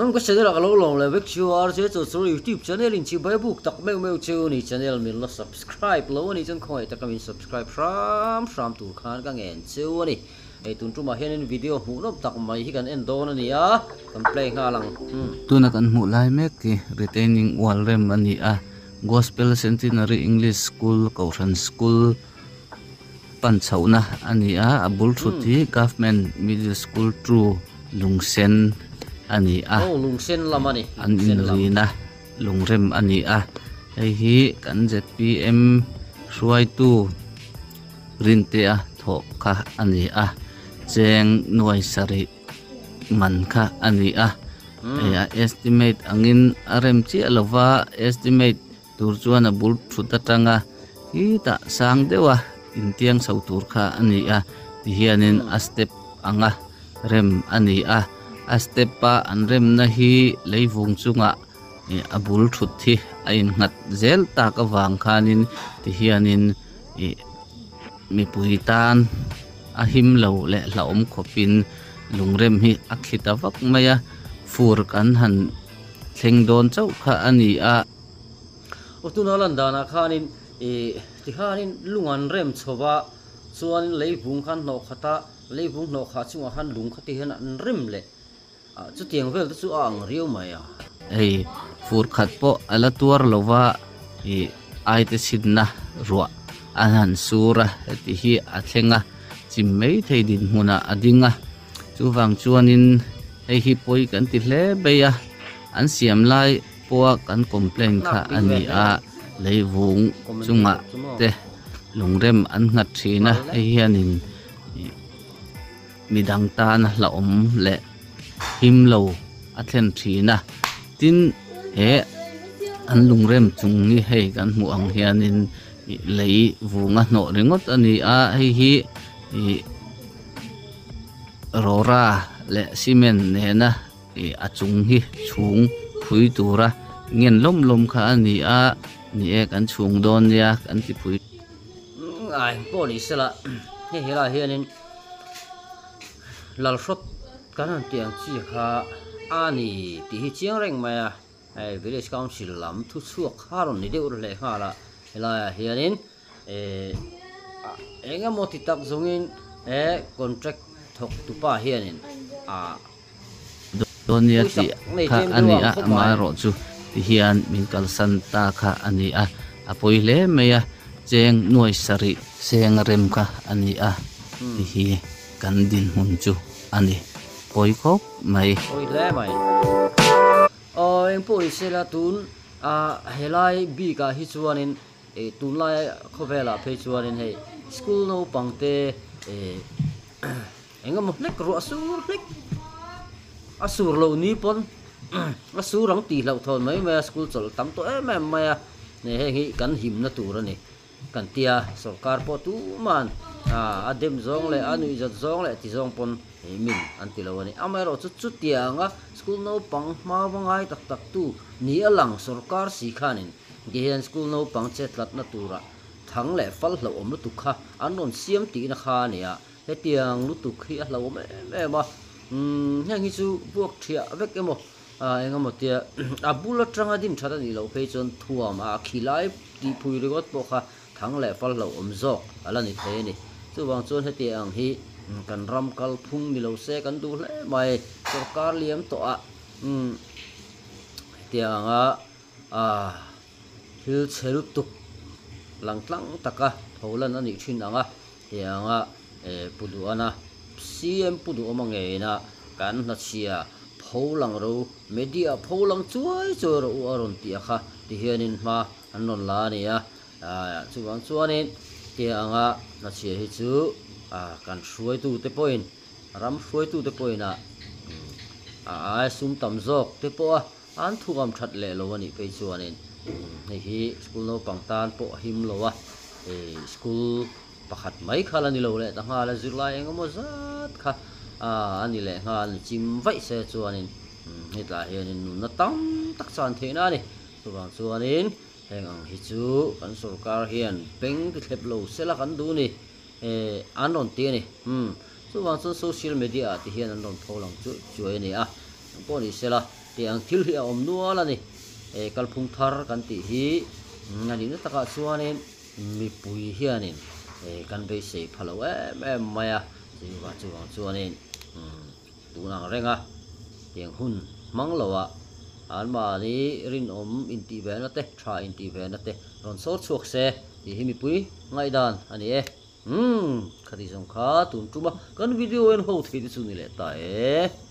Em ka channel ah ka lo lawm leh vek chu a, rsa chu chu youtube channel in chibai buk tak meuh meuh chu ni channel min la subscribe lo a nih chuan khawngaih taka min subscribe hram hram tur khan ka ngen cheu a ni. Hei tun tumah hianin video hmuh nawm tak mai hi kan en dawn a ni a, kan play nghal ang. Tuna kan hmuh lai mek hi retaining wall rem a ni a, Gospel Centenary English School Kohhran School pan chhohna a ni a, a bul thut hi Government Middle School 2 Lungsen a ni a, an inrina lungrem a ni a, hei hi kan zpm hruaitu Rintea thawh kha a ni a, cheng nuai sarih man kha a ni a, hei a estimate angin a rem chiah lova estimate Tur chuan a bul thut atanga khitah sang deuha intiang chho tur kha a ni a, tihianin a step anga rem a ni a, a step a an remna hi leivung chungah ih a bul thut hi a innghat zel tak avang khanin tihianin ih mipui tan a him lo leh hlauhawm khawpin lungrem hi a khi ta vak mai a, fur kan han thleng dawn chauh kha a ni a. Aw tuna lan danah khanin ih tikhanin lung an rem chho va, chuanin leivung khan hnawh khat a, leivung hnawh khah chungah khan lung kha ti hian an rem leh a, chutiang vel te chu a ang riau mai a. Hei fur khat pawh a la tuar lo va, ih aite chhinna ruah an han sur a, heti hi a thleng a, chim mai thei dinhmunah a ding a, chuvang chuanin hei hi pawi kan ti hle bai a, an siam lai. Pawha kan complaint kha a ni a, leivung chungah te lungrem an nghat thin a, hei hianin midang tana hlauhawm leh him lo a thlen thin a, tin he an lungrem chung hi hei kan hmuh ang hianin lei vunga hnawh ringawt a ni a, hei hi ih rawra leh cement nena. Ih a chung hi chhung phui tura ngen lawm lawm kha a ni a, ni e kan chhung dawn nia kan ti phui. Ai pawh ni sela hei helaiah hianin lalhrawt kan han tih ang chi kha a ni tih hi chiang reng mai a, hei village council lam thu chhuak kha rawn ni deuh leh nghal a, helaiah hianin eh eng emaw ti tak zawngin he contract thawk tupa hianin ah. Dawn nia tih kha a ni a, amaherawhchu ti hian min kalsan ta kha a ni a, a pawi hle mai a, cheng nuai sarih seng rem kha a ni a ti hi kan dinhmun chu a ni, pawi khawp mai. Pawi hle mai. Aw engpawh ni sela tun a helai bik ah hi chuanin eh tunlai khawvelah phei chuanin hei school naupang te eh Eng emaw hlek ruah sur hlek a sur loh ni pawn a sur ang tih hlauh thawn mai mai a school chawlh tam tawh em em mai a hei heng hi kan himna tur a ni kan tia sorkar pawh tuman a dem zawng leh a nuihzat zawng leh ti zawng pawn hei min an ti lo a ni amaherawh chu chutianga school naupang hma va ngai tak tak tu ni a lang sorkar si khanin ti hian school naupang chetlatna turah thang leh fal hlauhawm lutuk kha an rawn siam tihna kha a ni a. Hetiang lutuk hi a hlauhawm em em a, umm heng hi chu vuak thiah vek emaw ah eng emaw tia a bul atanga din that a nih loh phei chuan thuam a khilai tih phui ringawt pawh kha thang leh fal hlauhawm zawk a la ni thei a ni. Chuvang chuan hetiang hi kan ram kal phung ni lo se kan duh hle mai, sorkar liam tawh ah umm hetiang anga ah thil chhe lutuk lang tlang taka pholan a nih thin ang a. Tianga Pu Duhana, CM Pu Duhawma ngeina kan hnachhia pho lang ro, media pho lang chuai chuai rawh u a rawn tih a kha ti hianin hma an rawn la a ni a. Chuvang chuanin tianga hnachhia hi chu kan hruaitute pawhin, ram hruaitute pawhin a ai sum tam zawk te pawha an thuam that leh lo a nih phei chuanin hei hi school naupang tan pawh a him lo a, school pakhat mai kha la ni lo leh ta nghal a, zirlai eng emaw zat kha a ni leh nghal ni chim vaih se chuanin hetlai hianin nunna tam tak chan theihna a ni. Chuvang chuanin heng ang hi chu kan sorkar hian beng ti thlep lo sela kan duh ni an rawn ti a ni. Chuvang chuan social media ah ti hian an rawn pho lang chuai chuai a ni a, engpawh ni sela. Tih ang thil hi a awm nual a ni. Eh kalphung thar kan tih hi a nihna takah chuanin mipui hianin eh kan beisei pha lo em em mai a, chuvang chuvang chuanin umm tun ang renga tiang hun hmang loah anmahni rinawm intih ve na te tha intih ve na te rawn sawr chhuak se tih hi mipui ngaihdan a ni e. Umm khati zawng kha tun tuma kan video en ho thei te chu ni leh ta e.